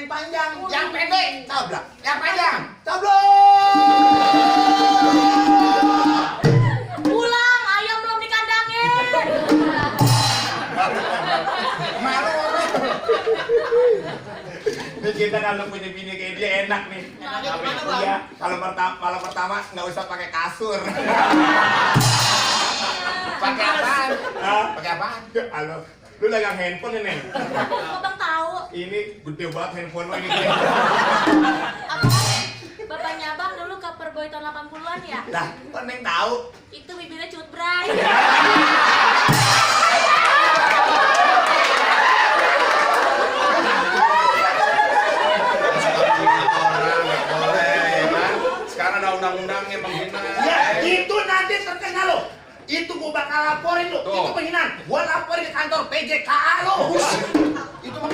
yang panjang. Yang pendek, Tabrak. yang panjang. Pulang, ayam belum dikandangin. Malu. Ini kita kalau punya bini kayak dia enak nih. Enaknya gimana, Bang? Iya, kalau malam pertama nggak usah pakai kasur. Pakai apaan? Hah? Pakai apaan? Halo, lu dagang handphone ini? Kok bang tahu? Ini gede banget handphone lo ini. Apa? Bapaknya abang dulu cover boy tahun 80-an ya? Lah, kok Neng tahu? Itu bibirnya cutbray. Orang nggak boleh, ya kan? Sekarang ada undang-undangnya menghina. Ya, itu nanti terkena lo. Itu gua bakal laporin lo. Tuh. Itu penghinaan. Gua laporin ke kantor PJKA lo. Itu mah